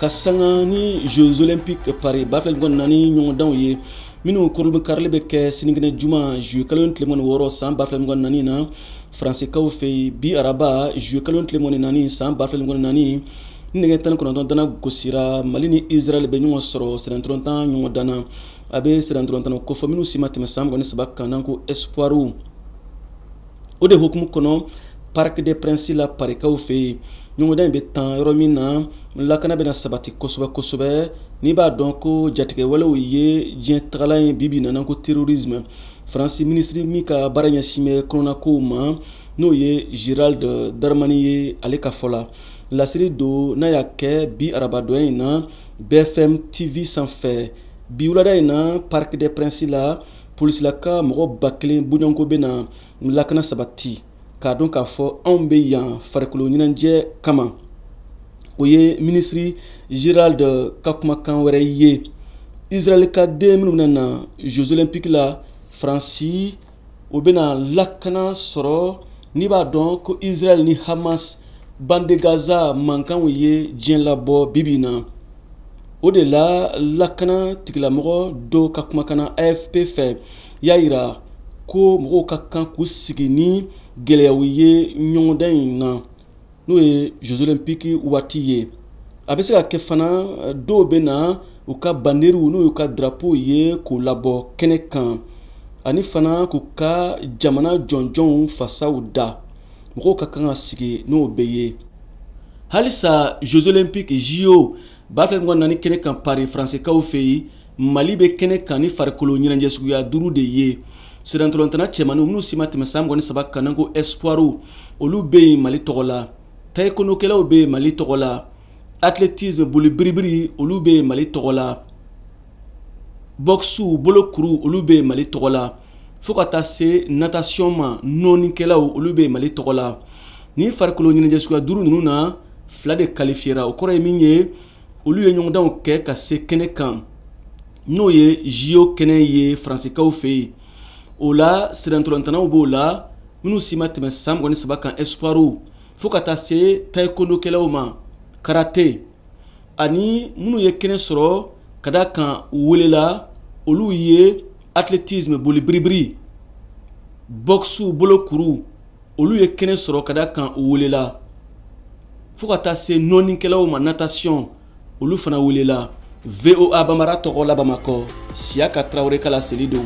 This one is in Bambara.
Ka sanga ni Jeux Olympiques Paris 2024 ɲɔgɔndanw ye minnu kurunbonkarili bɛ kɛ sinikɛnɛ juma juillet kalo tile 26 san 2024 na Faransikaw fɛ yen. Bi araba juillet kalo tile 24 san 2024, ni nɛgɛ 19 dana gosira, Mali ni Israël bɛ ɲɔgɔn sɔrɔ sennantolatan ɲɔgɔndan na. A bɛ sennantolatan kofɔ minnu si ma tɛmɛ san 23 kan, n'an ko espoir. O de hukumu kɔnɔ, Parc des Princes la, Parikaw fɛ yen, ɲɔgɔndan in bɛ tan yɔrɔ min na, lakana bɛna sabati kosɛbɛ kosɛbɛ. N'i b'a dɔn ko jatigɛwalew ye diɲɛ tagalan ye bi bi in na, ko terrorisme, Faransi minisiri min ka baara ɲɛsin bɛ kɔnɔnakow ma, n'o ye Gérald Darmanin ye, ale ka fɔ la, lasiri don n'a y'a kɛ bi arabadɔnya in na BFM TV sanfɛ. Bi wulada in na, Parc des Princes la, polisilaka mɔgɔ 1000 bɔɲɔgɔnko bɛ na lakana sabati, k'a dɔn k'a fɔ anw bɛ yan farikolo ɲɛnajɛ kama. O ye minisiri Gérald ka kumakan wɛrɛ ye. Israël ka den minnu bɛna na Jeux Olympiques la Faransi, o bɛna lakana sɔrɔ. N'i b'a dɔn ko Israël ni Hamas, bande de Gaza mankanw ye diɲɛ labɔ bi bi in na, o de la lakana tigilamɔgɔ dɔw ka kumakan na AFP fɛ y'a yira ko mɔgɔw ka kan k'u sigi ni gɛlɛyaw ye ɲɔgɔndan in na, n'o ye Jeux Olympiques waati ye. A bɛ se ka kɛ fana dɔw bɛ na u ka banderew, n'o y'u ka drapeau ye, k'o labɔ kɛnɛ kan, ani fana k'u ka jamana jɔnjɔnw fasaw da. Mɔgɔw ka kan ka sigi n'o bɛɛ ye. Halisa Jeux Olympiques JO 2024 kɛnɛ kan Paris, Faransikaw fɛ yen, Mali bɛ kɛnɛ kan ni farikolo ɲɛnajɛ suguya duuru de ye. Sennantolatan cɛmaninw minnu si ma tɛmɛ san 23 kan, n'an ko espoir, olu bɛ yen Mali tɔgɔ la. Taekwondo-kɛlaw bɛ yen Mali tɔgɔ la. Athlétisme, boli biribiri, olu bɛ yen Mali tɔgɔ la. Boxe, bolokuru, olu bɛ yen Mali tɔgɔ la, fo ka taa se natation ma, nɔɔnikɛlaw, olu bɛ yen Mali tɔgɔ la. Ni farikolo ɲɛnajɛ suguya duuru ninnu na, fila de qualifiera. O kɔrɔ ye min ye, olu ye ɲɔgɔndanw kɛ ka se kɛnɛ kan, n'o ye JO kɛnɛ ye Faransikaw fɛ yen. O la sennantolatannaw b'o la minnu si ma tɛmɛ san 23 kan, espoir, fo ka taa se taekwondo-kɛlaw ma, karate, ani minnu ye kɛnɛ sɔrɔ ka da kan welela, olu ye athlétisme, boli biribiri, boxe, bolokuru, olu ye kɛnɛ sɔrɔ ka da kan welela, fo ka taa se nɔɔnikɛlaw ma, natation, olu fana welela. VOA Bambara tɔgɔ la Bamakɔ, Siyaka Tarawele ka laseli don.